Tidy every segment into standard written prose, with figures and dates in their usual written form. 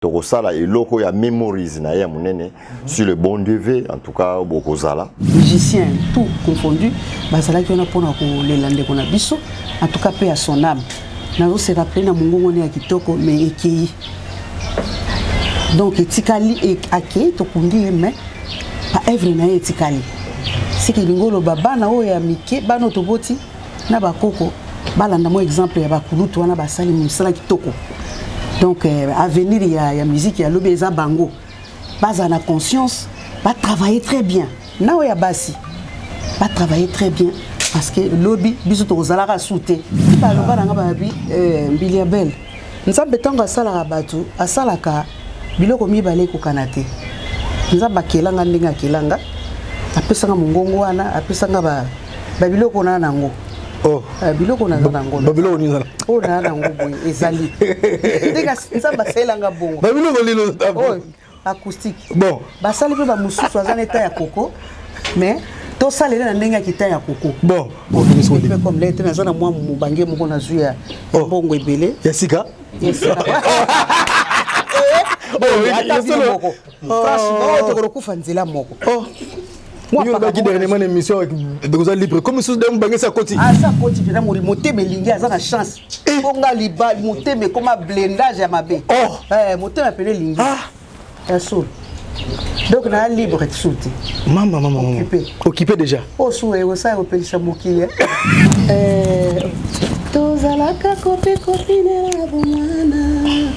Tokosala eloko ya memories na ye ya monene mm -hmm. sur le bon Dieu veut en tout cas bokozala. Musicien tout confondu bazalaki wana mpona kolela ndeko na biso en tout cas mpe ya son âme nazo se rappeler na mongongo ne ya kitoko mais ekei donc etikali e, akei tokundi ye mais baevre na ye etikali seke elingi oloba bana oyo ya mike bana oyo toboti na bakoko balanda mwa exemple ya bakulutu wana basali mosala kitoko donc euh, avenir ya, ya musique ya lobi eza bango bazala na conscience batravaille très bien na oyo ya basi batravaille très bien parce que lobi biso tokozalaka su te baloba na nga babi euh, mbilia belle Nzambe ntango asalaka bato asalaka biloko mibale ekokana te. Nzambe akela nga ndenge akela nga, apesa nga mongongo wana, apesa nga ba, ba biloko na nango. Oh. Eh, biloko naza nango. Ba biloko nini Oyo na nango boye ezali. Ndenge Nzambe asalela nga bongo. Ba biloko nini Oyo acoustique. Bon. Basali mpe ba mosusu aza na eta ya koko mais tosalela na ndenge ya kita ya koko. Bon. Mpe comme lete naza na mwa mobange moko nazwi ya oh. mbongo ebele. Ya sika? Ya sika. Oh, ata bino moko. Franchement, tokolokufa nzela moko. Oh. Yo olobaki dernièrement na émission oza libre comme mosusu de mobangesi akoti aza akoti mpena motema elingi aza na chance mpo nga liba motema ekoma blindage ya mabe oh. eh, motema pene elingi ah. ya solo donc naa libre su te mama mama occupé occupé déjà osu osala kopelisa mokili eh, tozalaka kope kopine na bomwana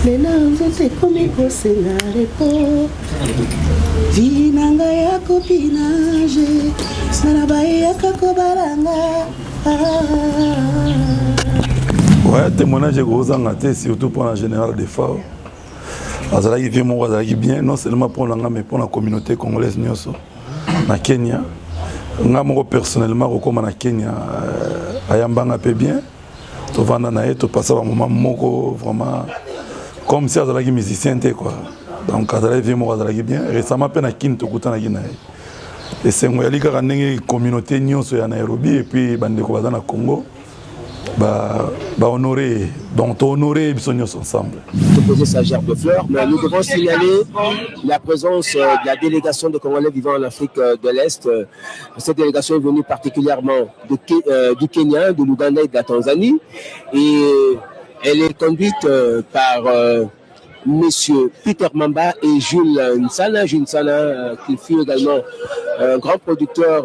lelo nzoto ekomi kosenga repo Vi na nga ya copinage na bayaka kobalanga. Ouais, témoignage ekozanga te surtout mpona général Defao azalaki vie moko azalaki bien non seulement mpona nga mais mpona communauté congolaise nyonso na Kenya nga moko personnellement kokóma na Kenya euh, ayambanga mpe bien tovanda na ye topasa bamoment moko vraiment comme si azalaki musicien te quoi donc azalaki vie moko azalaki bien récemment mpe na kini tokutanaki na ye esengo yali kaka ndenge communauté nyonso ya nairobi epuis bandeko baza na congo bahonore ye donc tohonore ye biso nyonso ensemble déposer sa gerbe de fleurs, mais nous devons signaler la présence euh, de la délégation de Congolais vivant en Afrique euh, de l'Est. Euh, cette délégation est venue particulièrement de, euh, du Kenya, de l'Ouganda et de la Tanzanie. Et elle est conduite euh, par euh, Monsieur Peter Mamba et Jules Nsana. Jules Nsana, qui fut également un grand producteur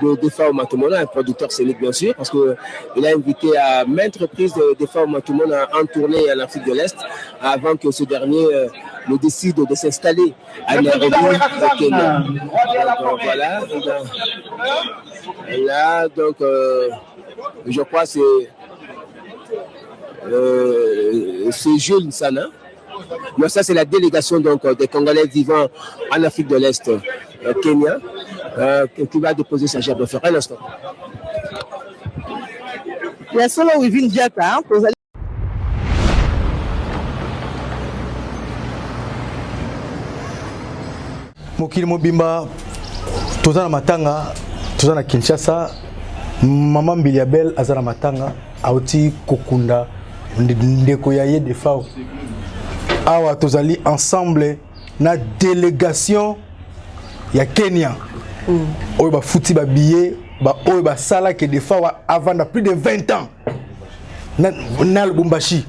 de Defa Matumona, un producteur scénique bien sûr, parce qu'il a invité à maintes reprises Defa Matumona en tournée en Afrique de l'Est, avant que ce dernier ne décide de s'installer à Nairobi, au Kenya. Donc, voilà. Là, donc, euh, je crois c'est euh, c'est Jules Nsana. Non, ça, c'est la délégation donc, des Congolais vivant en Afrique de l'Est, euh, Kenya, euh, qui va déposer sa gerbe de fleurs. Un instant. Ya solo Wivine Diata, tozali mokili mobimba toza na matanga toza na kinshasa mama mbilia bel aza na matanga auti kokunda ndeko ya ye defao awa tozali ensemble na délégation ya kenya mm. oyo bafuti babillet baoyo basalaki defao avanda plus de 20 ans na, na lubumbashi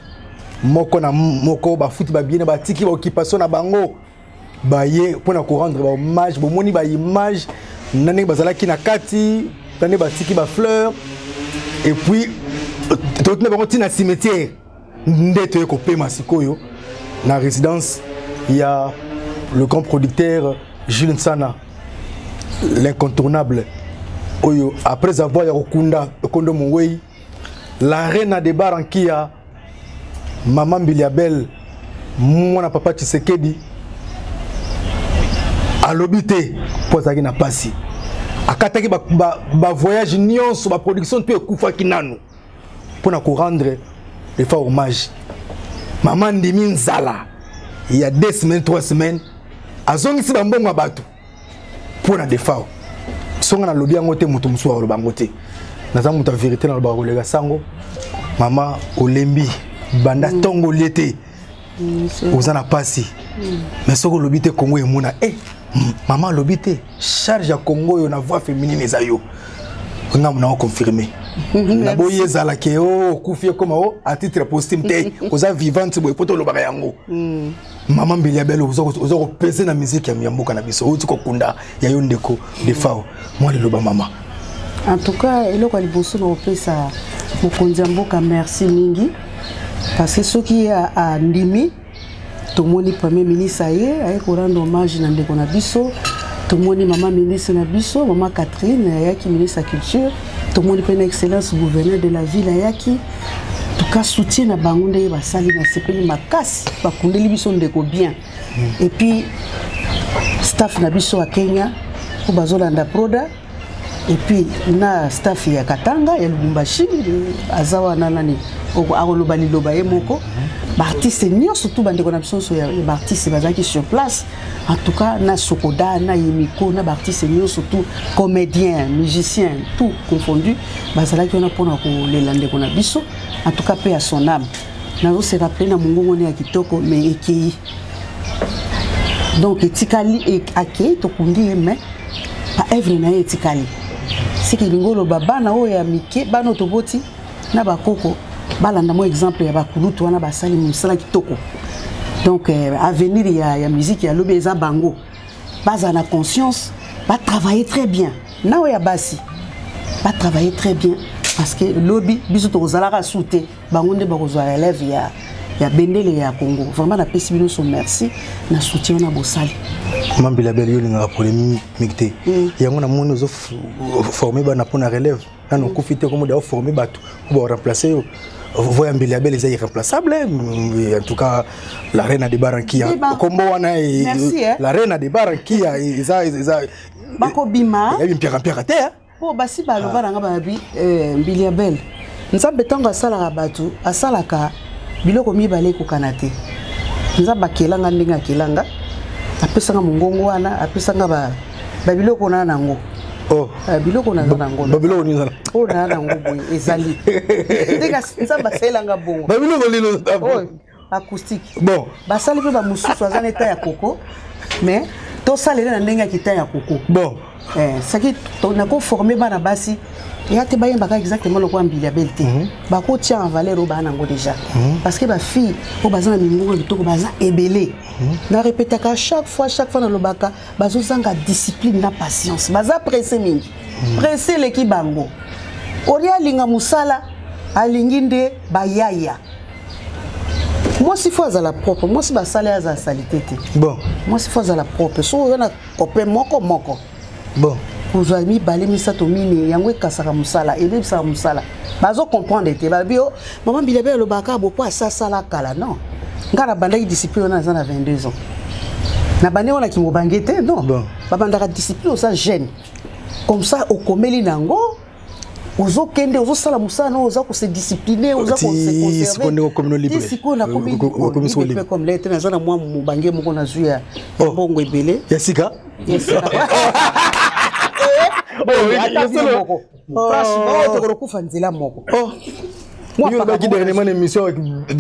moko na moko bafuti babillet na batiki baoccupation na bango baye mpo na korendre bahommage bomoni baimage na ndenge bazalaki na kati na ndenge batiki bafleur et puis totina bango ntina cimetière nde toye kopema sikoyo na résidence ya le grand producteur Jules Nsana l'incontournable oyo après avoir ya kokunda kondo mowei la reine de Barranquilla Mama Mbilia Bel mwana papa Tshisekedi alobi te mpo azalaki na pasi akataki ba, ba, ba voyage nyonso ba production mpe ekufaki nanu mpo na korendre efa hommage mama ndimi nzala ya deux semaines trois semaines azongisi bambongo ya bato mpo na defao songa nalobi yango te moto mosusu akoloba yango te naza moto ya verité nalobaka koleka sango mama olembi banda ntongo olie te. Oza na pasi. Mais soki olobi te, Congo emona e mama alobi te, charge ya Congo oyo na voix féminine eza yo. Ngambo na oconfirme, naboyi ezalaki o okufi, ekoma o à titre posthume te. Oza vivante boye po tolobaka yango. Mama Mbilia Bel, oza kopese na musique ya mboka na biso. Outi kokunda ya yo ndeko Defao, mwa liloba, mama. En tout cas, eloko ya liboso na kopesa mokonzi ya mboka merci mingi, parce que soki andimi, tomoni premier ministre aye korendre hommage na ndeko na biso, tomoni mama ministre na biso, mama Catherine ayaki, ministre ya culture, tomoni mpe na excellence gouverneur de la ville ayaki. En tout cas, soutien na bango ndenge basali, nasepeli makasi. Bakundeli biso ndeko bien. Et puis staff na biso ya Kenya mpo bazolanda Proda, et puis na staff ya Katanga, ya Lubumbashi, aza wana nani akoloba liloba ye moko. Baartiste nyonso tu, bandeko na biso nyonso ya baartiste bazalaki sur place. En tout cas, na Sokoda, na Yemiko, na baartiste nyonso tout, comédien, musicien, tout confondu, bazalaki wana mpona kolela ndeko na biso. En tout cas, mpe ya son âme, nazose rappeler na mongongo ne ya kitoko, mais ekei. Donc etikali, akei, tokundi ye, mais baœuvre na ye etikali. Siki elingi oloba, bana oyo ya mike, bana oyo toboti na bakoko, balanda mwa exemple ya bakulutu wana, basali mosala kitoko. Donc avenir ya musique ya lobi eza bango. Bazala na conscience, batravailler très bien na oyo ya basi, batravailler très bien, parce que lobi biso tokozalaka su te, bango nde bakozwa relève ya bendele ya Congo. Vraiment, napesi bino so merci na soutien wana bosali. Mama Mbilia Bel, yo olingaka polémique te. Yango namoni ozoforme bana mpona relève. Nano okufi te, komoda oforme bato po baremplace yo. Voix ya Mbilia Bel eza irremplaçable. En tout cas, la reine de Barankia, kombo wana, la reine de Barankia, eza Bakobima. Eyabi mpiaka mpiaka te. Mpo basi baloba nanga, babi Mbilia Bel, Nzambe ntango asalaka bato, asalaka biloko mibale ekokana te. Nzambe akelanga ndenge akelanga, apesanga mongongo wana, apesanga babiloko na nango. Oh. Biloko naza nango. Babiloko nini? Oyo naa nango boye ezali ndenge Nzambe asalelanga bongo. Babiloko nini? Oyo acoustique. Bon. Basali mpe bamosusu aza na eta ya koko, mais tosalela na ndenge ya kita ya koko. Bon. Soki nakoforme bana basi eya te, bayembaka exactement lokola Mbilia Bel te, bakotia en valeur oyo baa nango déjà, parce que bafille oyo baza na mingongo ya kitoko baza ebele. Na répétaka chaque fois, chaque fois nalobaka, bazozanga discipline na patience, baza pressé mingi, pressé eleki bango. Olia alinga mosala, alingi nde bayaya. Mwasi faut azala propre, mwasi basala ye azala saleté te. Bon. Mwasi faut azala propre. Soki oza na copain moko moko, bon, kozwa mibale, misato, mine, yango ekasaka mosala, ebebisaka mosala. Bazocomprendre te. Babi o mama Mbilia Bel alobaka bo po asasala kala. Non, ngai nabandaki discipline wana naza na 22 ans. Nabandi wana kimobange te, non. Bon. Babandaka discipline oza jeune, comme ça okomeli nango, ozokende, ozosala mosala na oza kose discipline, oza Ti sikoyo ndenge okomi no libre. Sikoyo nakomi Okomi sikoyo libre libre. comme lete, naza na mwa mobange moko nazwi ya Oh. mbongo ebele. Ya sika? Ata bino moko, franchement, oyo tokolokufa nzela moko. Oh. Mwa Yo olobaki paka. dernièrement na émission,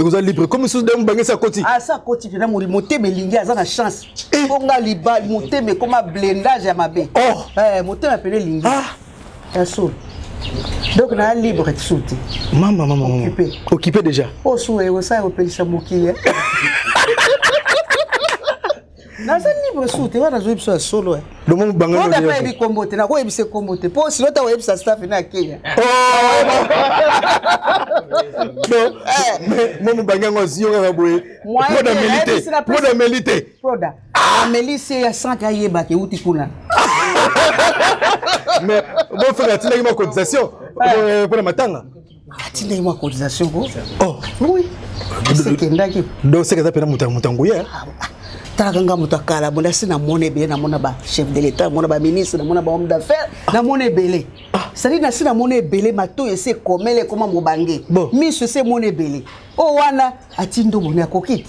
oza libre comme soki nde mobangesi akoti. Asa akoti mpena, motema elingi, aza na chance. Mponga liba, motema ekoma blindage ya mabe. Oh. Motema pene elingi Ah. ya solo. Donc naa libre su te. Mama, mama, mama. Occupé. Occupé déjà. Oyo su ekosala kopelisa mokili. Naza libre su te wana, nazoyebi biso ya solo. Lomo mobanga. Oda mpe ayebi kombo te, nakoyebisa kombo te, mpo silo ta koyebisa staff na Kenya. Mo mobange yango azwi yo kaka boye. Moyen Mpo na te, meli te. nayebisi na Mpo na meli te. Proda amelisi ye ya sanke, ayebaka euti kuna. Mais bofrère atindaki ma cotisation mpo na matanga? Atindaki mwa cotisation ko. Oh. Oui, esekendaki. Donc seke eza mpena moto ya nguya. Talaka nga, moto akala bonda si namona ebele, namona ba chef de l'État, namona baministre, namona bahomme d'affaires, namona ebele. C'est-à-dire nasi namona ebele, matoyi esi ekomele, ekoma mobange. Bon. Miso esi emona ebele. Oyo wana atindi omoni akoki te,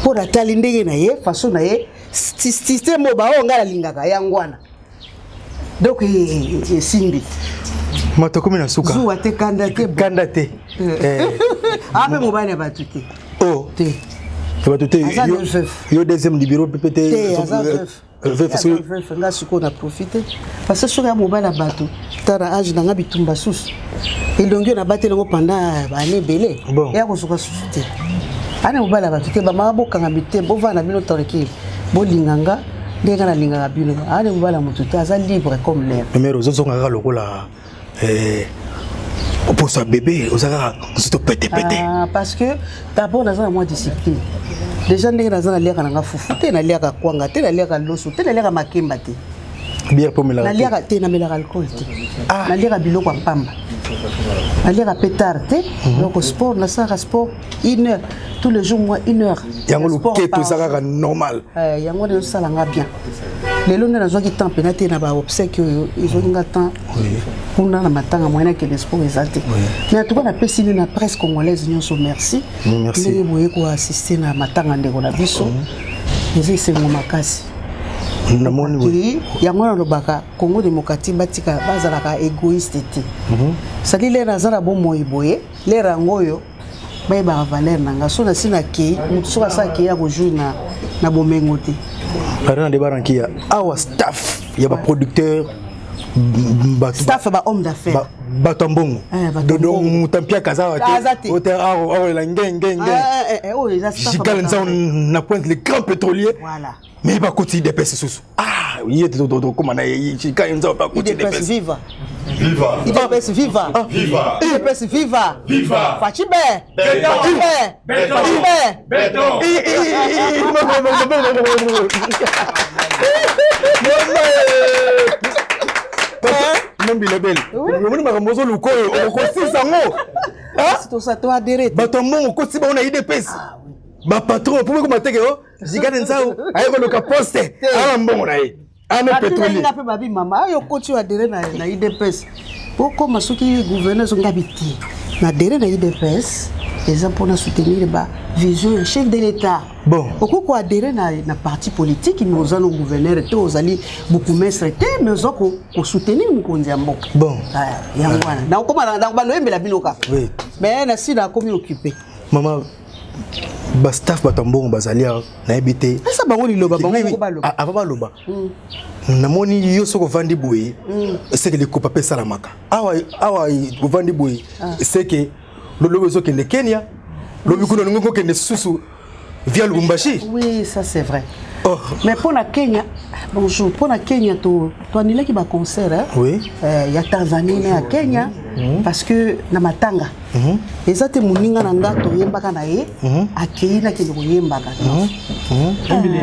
mpo natali ndenge na ye, façon na ye, système oyo baoyo ngai nalingaka yango wana. Donc esimbi. Moto akomi na suka. Zuwa te, kanda te. Kanda te. Ape mobali ya bato te. Oh. Te. Bato te. Aza Yo na veuf. Yo deuxième du bureau pe te. Te, aza veuf. Veuf Aza veuf, nga sikoyo na profite parce que soki ya mobali ya bato, tala age na nga, bitumba susu, elongi oyo nabateli yango pendant baane ebele. Bon. Eya kosuka susu te. Ana mobali ya bato te. Bamama, bokanga mitema, bovanda na bino tranquille, bolinga nga ndenge nga nalingaka bino. Ana mobali ya motu te, aza libre comme l'air. Mais ozozonga kaka lokola oposo ya bébé, oza kaka nzoto petepete. Ah, parce que d'abord naza na mwa discipline déjà. Ndenge naza, naliaka nanga fufu te, naliaka kwanga te, naliaka loso te, naliaka makemba te. Bière mpo omelaka te? Naliaka te, namelaka alcool te. Naliaka biloko ya pamba, naliaka pe tard te. Donc sport, nasalaka sport une heure tous les jours, moi une heure Yango ya sport loketo par eza jour. kaka normal. Yango nde ezosalanga bien. Lelo nde nazwaki temps mpena te na baobsèques oyo ezwaki nga temps kuna na matanga, moyen nakende sport eza te. Mais en tout cas, napesi nde na presse congolaise nyonso merci. Merci. Ndenge boye koassiste na matanga ndeko na biso, eza esengo makasi. Namoni boye. Ke yango nalobaka, Congo démocratique, batika bazalaka égoïste te. Sadi lere aza na bomoi boye, lere yango oyo bayebaka valeur na nga. So nasi nakei, motu soki asa akei, ya kojouer na bomengo te. Arena de Barankia awa, staff ya baproducteur, bato Staff ba homme d'affaires. Bato ya mbongo. Eh, bato ya Donc mbongo. moto ampiaka aza awa. Aza te. Te ote aolela nge nge nge. Ah, eh, eh, oyo eza staff ya Jigal bato Nzao na pointe, le grand pétrolier. Voilà. Mais bakoti UDPS susu. Ah, ye tokóma na ye, Jigal Nzao mpe akoti UDPS UDPS. viva! Viva! UDPS viva! Viva! UDPS viva! Viva! Fatshi be! Fatshi be! Fatshi be! Béton! Mambila bele, omoni makambo ozoluka oyo okosisa yango. Tosa to adhéré te. Bato ya mbongo okotisi bango na UDPS, bapatron, mpo ekoma teke o Jigane Nzau aye koluka poste, ala mbongo na ye ana pétrolier. Nga mpe babi mama ayo okoti oyo adhéré na UDPS okóma soki gouverneur, soki ngabi te. Na adhéré na UDPS eza mpona soutenir ba vision ya chef de l'État. Bon. Okoki koadhéré na parti politique, mais oza no gouverneur te, ozali bourgmestre te, mais oza kosoutenir mokonzi ya mboka. Bon. Ah, yango wana nakokoma banoyembela bino kaka. Oui. Mais nasi nakomi occupé. Mama, bastaff bato ya mbongo bazali awa, nayebi te. Esa bango liloba, bango Oui, oui. moko baloba. Ah, avant baloba, namoni yo soki ovandi boye, seke likopa mpe esalamaka awa. Awa ovandi boye, seke lobi ozokende Kenya, lobi kuna olingi kokende susu via Lubumbashi. Oui, ça c'est vrai. Oh. Mais mpo na Kenya, bonjour, mpo na Kenya toannulaki baconcert, hein? Oui. Ya Tanzanie na ya Kenya, parce que na matanga eza te. Moninga na nga toyembaka na ye akei, nakende koyembaka.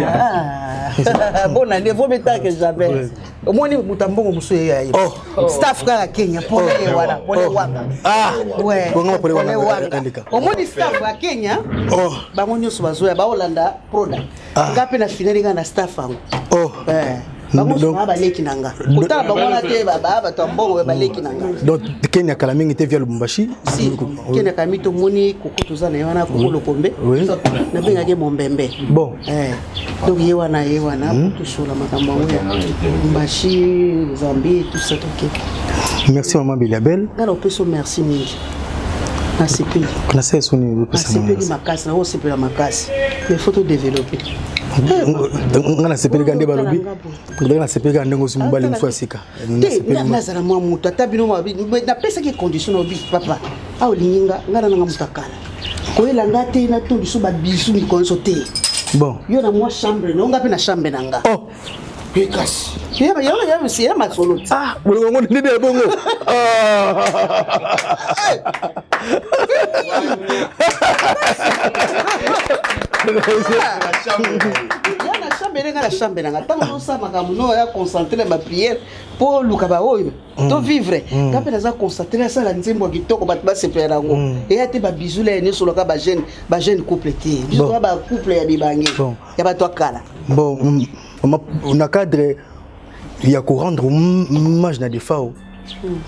Ah. Bonne année, vaut mieux tard que jamais. Omoni moto ya mbongo mosusu ye ya ye. Oh. Staff kaka Kenya, pole ye wana, pole wanga. Ah. Ouais, Bongo pole pole wanga, wanga. andika. Omoni staff ya Kenya, Oh. bango nyonso bazoya baolanda proda. Ah. Nga mpe na finali nga na staff yango. Oh. Eh, bango Donc- nyonso baleki na nga, kotala bango wana te, bato ya mbongo baleki na nga. Donc Kenya kala mingi te via Lubumbashi. Si, Kenya kami tomoni koko toza na ye wana, koko Lokombe. Oui. Nabengaki Mombembe. Bon. Eh, donc ye wana, ye wana tosola makambo yango ya Lubumbashi, Zambie, tout ça, toke. Merci, mama Biliabel. Nga na opesi merci mingi, nasepeli. Nasala soni opesa. Nasepeli makasi, nakosepela makasi, mais faut todévelopper. Nga nasepeli ka nde balobi, ndenge nasepeli kaka ndenge ozwi mobali mosu ya sika. Te, nazala mwa moto ata bino napesaki condition na obi papa awa, olingi nga, nga nananga moto akala koyela nga te, natondi so babisu mikolo nyonso te. Bon. Yo na mwa chambre na nga, mpe na chambre na nga. Oh. Kasi ya masolo te. Ah, bolingo yango nde ya bongo. Ah. Ya na chambre na nga, na chambre na nga, ntango tosala makambo no ya concentré na baprière mpo oluka baoyo to vivre, nga mpe naza concentré, nasala nzembo ya kitoko, bato basepela yango. Eya te babizula ya nyonso loka bajeune, bajeune couple te. Biso toza bacouple ya mibange, ya bato ya kala. Bon, mama, na cadre ya korendre hommage na Defao,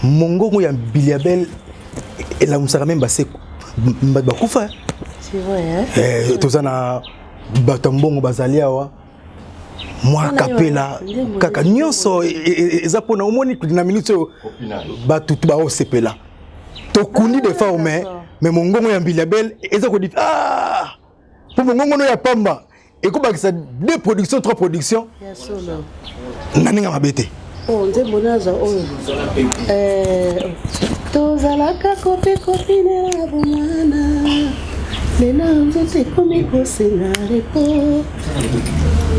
mongongo ya Biliabel elamusaka meme baseko bato bakufa. C'est vrai, hein? Eh, toza na bato ya mbongo bazali awa, mwa kapela kaka nyonso eza mpona omoni na minute oyo bato tu baosepela. Tokundi Defao, mais mongongo ya Mbiliabel eza kodi ah! Mpo mongongo no ya pamba ekobakisa deux productions, trois productions na ndenge mabe te. Oh, nzembo nazwa oyo eh, tozalaka kope kopine na bomwana, lelo nzoto ekomi kosenga repo,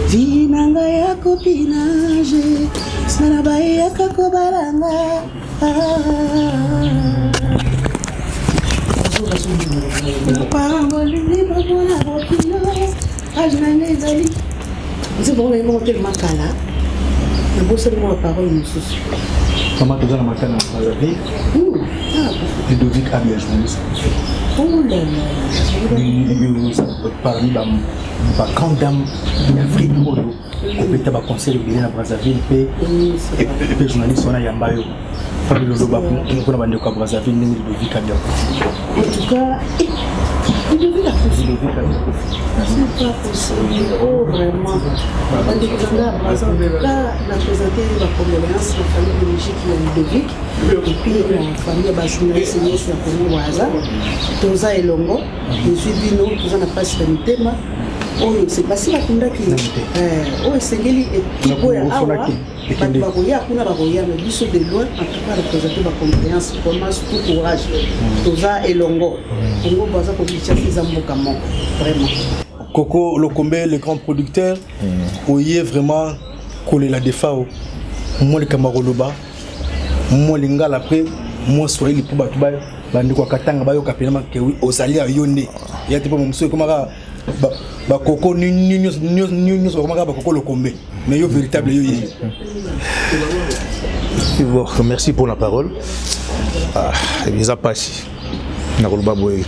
vi na ngai ya copinage na bayaka kobalanga. Pambolini bamona bokilo age na ngai ezali nzembo ngo naye moko telema kala, nabosani mwa parole mosusu. Mama, toza na matanga na Brazzaville. Ludovic Abia, journaliste. Oh là là. Parmi ba grande dame d'Afrique oyo kobeta baconcert ebele na Brazzaville, mpe mpe journaliste wana yamba yo, Fabio, loloba mpona bandeko ya Brazzaville ndenge Ludovic Abia. En tout cas, Ludovic akufi? Ludovic Abia akufi. C'est pas possible. Oh, vraiment. Bandeko na ngai ya Brazza, en tout cas, na présente bacondoléance na famille biologique ya Ludovic et puis na famille ya bajournaliste nyonso ya Congo Brazza. Toza elongo, tozwi bino, toza na mpasi na mitema. Oyo basi bakundaki, oyo esengeli ekipe oyo awa, bato bakoya kuna, bakoya, mais biso de loin. En tout cas, représente bacondoléance vraiment, surtout courage, toza elongo. Congo Brazza, Kinshasa eza mboka moko vraiment. Coco Lokombe, le grand producteur, oye vraiment kolela Defao, mwa likambo ya koloba, mwa lingala mpe mwa swahili, mpo bato bandeko ya Katanga bayoka mpena ke ozali ya yo nde ya te, mpo mosusu ekomaka bakoko nyonso bakomaka bakoko Lokombe, mais yo véritable yo ye. Bon, merci pour la parole. Ah, eza pasi nakoloba boye.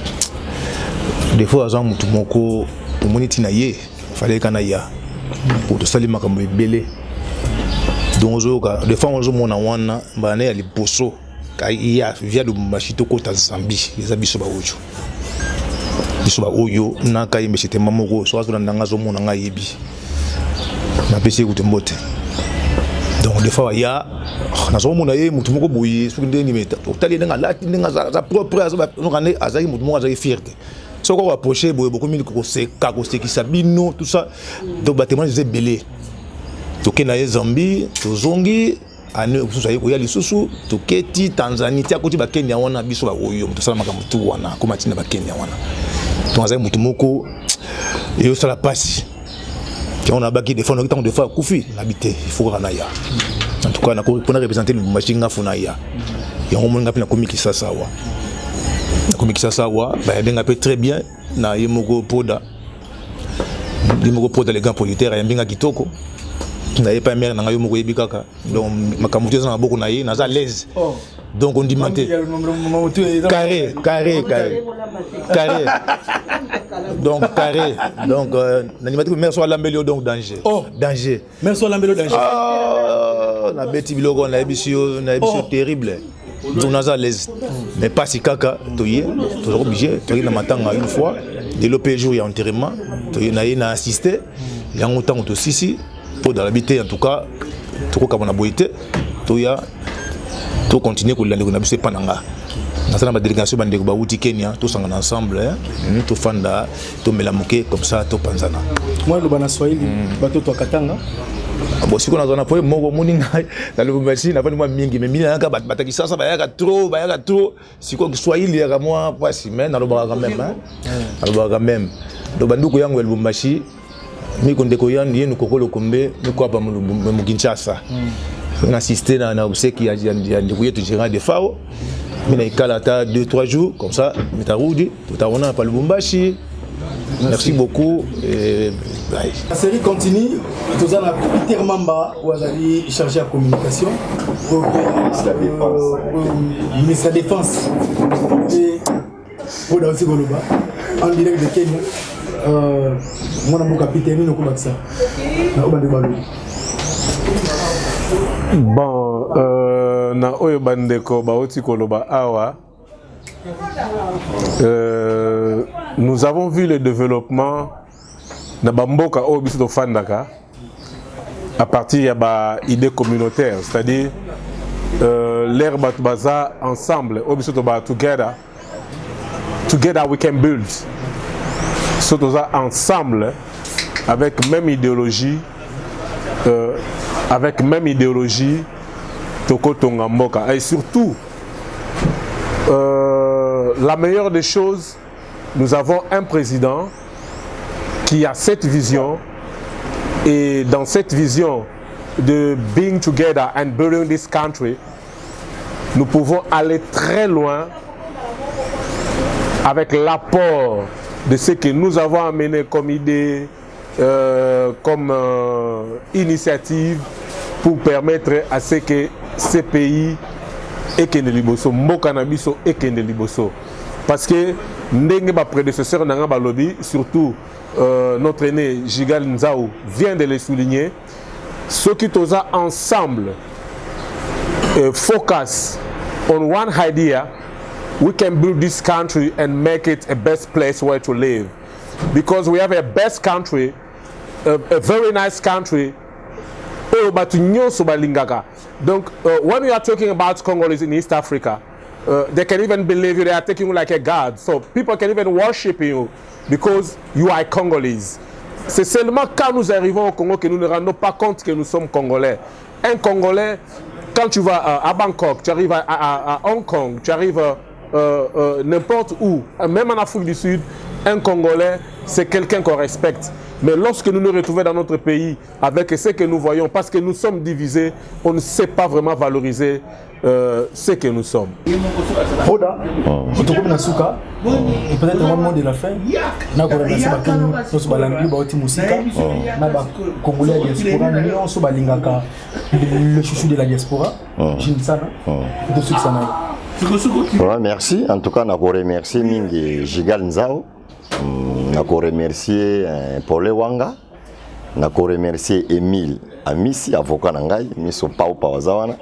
Des fois aza motu moko omoni ntina ye fallait kana ya po tosali makambo ebele. Donc ozoyoka des fois ozomona wana mbala ya liboso ya via Lubumbashi tokota Zambie, eza biso baoyo, biso baoyo nakayembesi tema moko. So azolanda nga, azomona nga, ayebi napesi ye kutu mbote. Donc des fois ya nazomona ye motu moko boye, soki ndenge nini otali ndenge alati, ndenge aza propre, nde azalaki motu moko azalaki fier te. Soki okoapproche boye, bokomi koseka, kosekisa bino, tout ça. Donc batémoignage eza ebele. Tokende na ye Zambie, tozongi, année mosusu aye koya lisusu, toketi Tanzanie, ti akoti bakenya wana. Biso baoyo moto asala makambo tu wana, akoma ntina bakenya wana. Donc azali motu moko eyosala mpasi. Yango nabaki des fois, ntango des fois akufi, nabi te, il faut kaka naya. En tout cas, mpona représenter Lubumbashi, nga faut naya. Yango omoni nga mpe nakomi Kisasa awa, nakomi Kisasa awa, bayambi nga mpe très bien na ye moko Poda, ye moko Poda le grand producteur, ayambi nga kitoko. Naye pa mare na ngai, yo moko oyebi kaka. Donc makambo te eza na maboko na ye, naza à l'aise. Donc ondima te, carré, carré, carré, carré, donc carré. Donc nandima te mare so alambeli yo, donc danger. Oh. Danger. Mare so alambeli yo, danger. Ah, nabeti biloko, nayebisi yo, nayebisi yo, terrible. Donc naza à l'aise, mais pasi kaka toye, toza obligé toye na matanga une fois. Lelo mpe jour ya enterrement, toye na ye na assiste yango. Ntango tosisi mpo dalabi te, en tout cas tokokaba na boye te, toya tocontinue kolela ndeko na biso epa na nga. Naza na badélégation, bandeko bawuti Kenya, tosangana ensemble, tofanda, tomela moke, comme ça topanzana. Mwa loba na swahili, batoto ya Katanga. Bon, sikoyo nazwa na problème moko. Omoni ngai na Lubumbashi, nafandi mwa mingi, mais mingi nayaka, bato bato ya Kisasa bayaka trop, bayaka trop. Sikoyo kiswahili yaka mwa mpasi, mais nalobaka quand même, nalobaka quand même. Donc banduku yangu ya Lubumbashi, miko ndeko yenu Koko Lokombe, miko hapa mu Kinshasa, na assisté na obsèque ya ndeko yetu Gérard Defao. Mi naikala ata 2 3 jours, comme ça mitarudi, tutaona pa Lubumbashi. Merci beaucoup et bye. La série continue. Toza na Peter Mamba oyo azali chargé ya communication, ministre ya Défense. Ministre ya Défense oyo nauti koloba en direct de Kenya. Mwana mboka Peter, nini okobakisa na oyo bandeko balobi? Bon, na oyo bandeko bauti koloba awa, nous avons vu le développement na bamboka oyo biso tofandaka à partir ya baidée communautaire, c'est-à-dire l'heure bato baza ensemble, oyo biso toba together, together we can build. So toza ensemble avec même idéologie, avec même idéologie, tokotonga mboka. Et surtout, la meilleure des choses, nous avons un président qui a cette vision, et dans cette vision de being together and building this country, nous pouvons aller très loin avec l'apport de ce que nous avons amené comme idée, comme initiative pour permettre à ce que ces pays ekende liboso, mboka na biso ekende liboso. Parce que ndenge ba prédécesseur na nga balobi, surtout notre aîné Jigal Nzao vient de le souligner, ceux qui toza ensemble focus on one idea, we can build this country and make it a best place where to live. Because we have a best country, a very nice country, oyo bato nyonso balingaka. Donc, when we are talking about Congolese in East Africa, they can even believe you, they are taking you like a god. So people can even worship you because you are Congolese. C'est seulement quand nous arrivons au Congo que nous ne rendons pas compte que nous sommes Congolais. Un Congolais, quand tu vas à Bangkok, tu arrives à Hong Kong, tu arrives n'importe où, même en Afrique du Sud, un Congolais, c'est quelqu'un qu'on respecte. Mais lorsque nous nous retrouvons dans notre pays avec ce que nous voyons, parce que nous sommes divisés, on ne sait pas vraiment valoriser ce que nous sommes. Roda, tokomi na suka, et peut-être un mot de la fin. Nakoremercie bakeni nyonso balandi, bauti mosika, na bacongolais ya diaspora nyonso balingaka le chouchou de la diaspora, Gilles Sana, tosukisa na ye. Ouais, merci. En tout cas, nakoremercie mingi Jigal Nzao, nakoremercie Paul Wanga, nakoremercie Emile Amisi, avocat na ngai, miso paupa waza wana,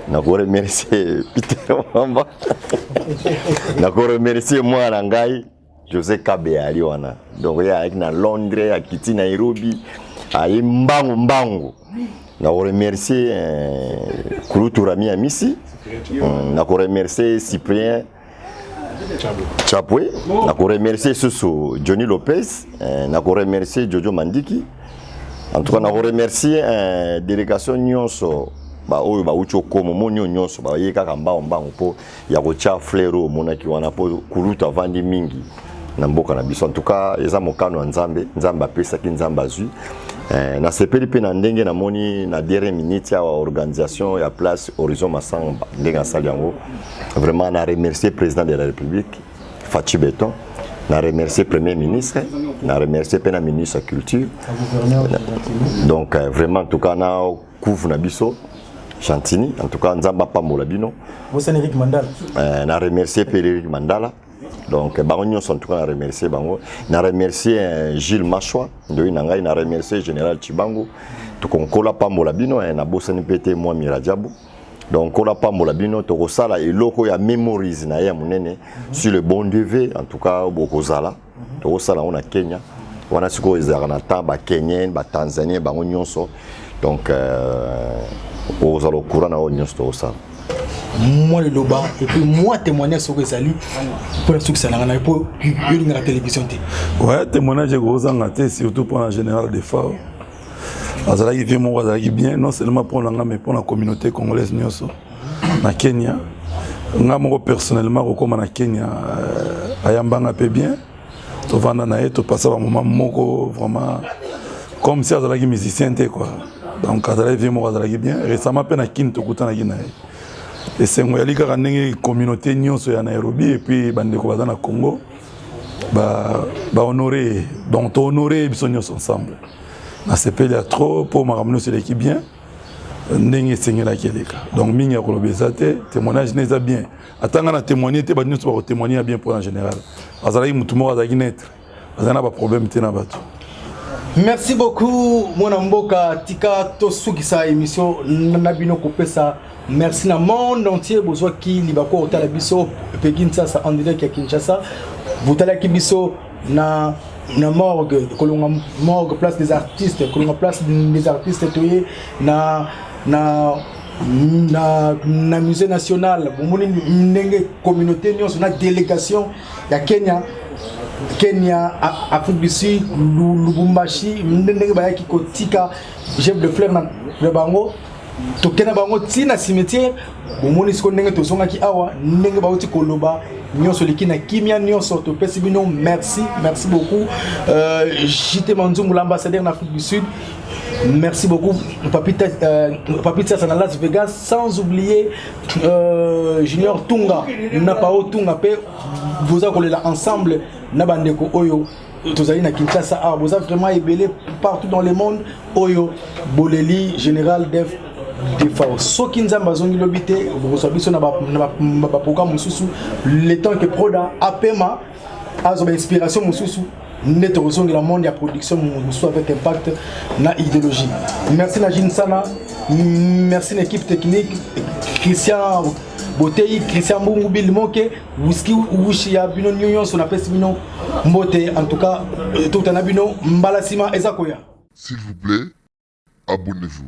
nakoremercie Peter Wamba, nakoremercie mwana na ngai José Kabe ali wana. Donc ye ayaki na Londres, akiti Nairobi, aye mbangu mbangu. Nakoremercie Kulutu Rami Amisi, nakoremercie Cyprien Chapwe, nakoremercie susu Johnny Lopez, nakoremercie Jojo Mandiki. En tout cas, nakoremercie délégation nyonso baoyo bauti okoma, omoni oyo nyonso baye kaka mbango mbango mpo ya kotia fleur oyo omonaki wana, mpo kulutu avandi mingi na mboka na biso. En tout cas, eza mokano ya Nzambe. Nzambe apesaki, Nzambe azwi. Nasepeli mpe na ndenge namoni na dernière minute awa organisation ya place Horizon Masamba, ndenge asali yango. Vraiment, na remercier président de la République Fatshi Béton, na remercier premier ministre, na remercier mpe na ministre ya culture. Donc vraiment, en tout cas, na kuvu na biso Chantini, en tout cas, Nzambe apambola bino. Bosani Eric Mandala. Na remercier mpe Eric Mandala. Donc bango nyonso, en tout cas, na remercier bango, na remercier Gilles Mashwa ndoi na ngai, na remercier général Chibangu. Tokonkola pambola bino. Nabosani mpe te mwa Mirajabu. Donc nkola pambola bino. Tokosala eloko ya memories na ye ya monene sur le bon Dieu veut. En tout cas, bokozala, tokosala yango na Kenya wana. Sikoyo ezalaka na temps bakenyen, batanzanien, bango nyonso. Donc okozala au courant na oyo nyonso tokosala. Mwa liloba et puis mwa témoignage soki ezali mpona sukisa nanga na ye, mpo yo olingaka télévision te. Ouais, témoignage ekozanga te, surtout mpona général Defao. Azalaki vieux moko azalaki bien, non seulement mpona nga mais mpona communauté congolaise nyonso na Kenya. Nga moko personnellement, kokóma na Kenya, ayambanga mpe bien, tovanda na ye, topasa bamoment moko vraiment comme si azalaki musicien te quoi. Donc azalaki vieux moko azalaki bien. Récemment mpe na Kini tokutanaki na ye. Esengo yali kaka ndenge communauté nyonso ya Nairobi et puis bandeko baza na Congo bahonore ye. Donc tohonore biso nyonso ensemble. Nasepeli ya trop mpo makambo nyonso eleki bien ndenge esengelaki eleka. Donc mingi ya koloba eza te. Témoignage ne eza bien, ata nga na témoigne te, bato nyonso bakotémoigne ya bien mpona général. Azalaki motu moko azalaki neutre, azali na baproblème te na bato. Merci beaucoup, mwana mboka. Tika tosukisa émission na bino kopesa merci na monde entier bozwaki libaku kotala biso pe Kinshasa, en direct ya Kinshasa. Botalaki biso na morgue, kolonga morgue place des artistes, kolonga place des artistes, toye na musée national. Bomoni ndenge communauté nyonso na délégation ya Kenya. Kenya, Afrique du Sud, Lubumbashi, ndenge bayaki kotika chef de fleur na bango, tokenda bango ti na cimetière. Bomoni sikoyo ndenge tozongaki awa, ndenge bauti koloba nyonso eleki na kimia nyonso. Topesi bino merci, merci beaucoup. JT Manzungu, l'ambassadeur na Afrique du Sud, merci beaucoup. Papi, Papi Tiasa na Las Vegas, sans oublier Junior Tunga na Pao Tunga mpe boza kolela ensemble na bandeko oyo tozali na Kinshasa awa. Boza vraiment ebele partout dans le monde oyo boleli général Def Defao. Soki Nzambe azongi lobi te, bokozwa biso na baprogramme mosusu, le temps que Proda apema, azwa bainspiration mosusu nde tokozongela monde ya production mosusu avec impact na idéologie. Merci na Jine Sana, merci na équipe technique, Christian Botei, Christian Mbungu, Bill Moke, Whisky Wushi ya bino nyonso. Napesi bino mbote. En tout cas, tokutana bino mbala nsima eza koya. S'il vous plaît, abonnez-vous.